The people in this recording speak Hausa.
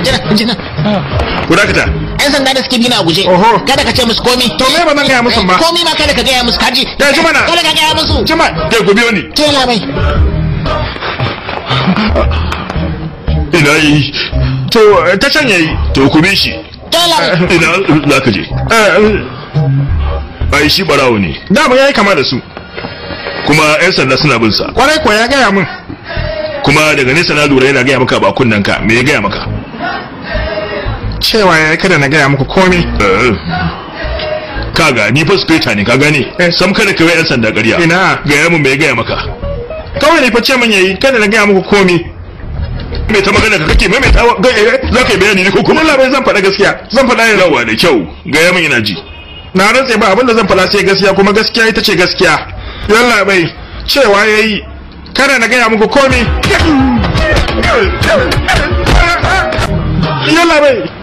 Jira. Ku dakata. Yan sanda da suke bina a guje. Kada ka ce musu komi. To me ba zan gaya musu ba? Komi ma kada ka gaya musu kaji. Ya ji mana. Kada ka gaya musu. Jima. Kai ku biyo ni. To yalla bai. Ina yi. To ta can yayi. To ku bi shi. To yalla bai. Ina za ka je? Ai shi barawo ne. Dama yayi kama da su. Kuma yan sanda suna bin sa. Kwarai ko ya gaya min. Kuma daga nesa na lura yana gaya maka ba kunnen ka. Me ya gaya maka? Cewa ya kada na gaya muku komai. Kaga ni fa speta ne ka gane? Sam kada ka yi yan sanda ƙarya. Ina. Gaya min me ya gaya maka? Kawai ne fa ce min yayi kada na gaya muku komai. Me ta magana ka kake maimaitawa? Za ka yi bayani ne ko kuma? Kuma labai zan faɗa gaskiya. Zan faɗa yanzu. Yawa da kyau. Gaya min ina ji. Na rantse ba abin da zan faɗa sai gaskiya, kuma gaskiya ita ce gaskiya. Yalla bai cewa yayi kada na gaya muku komai. Yalla bai.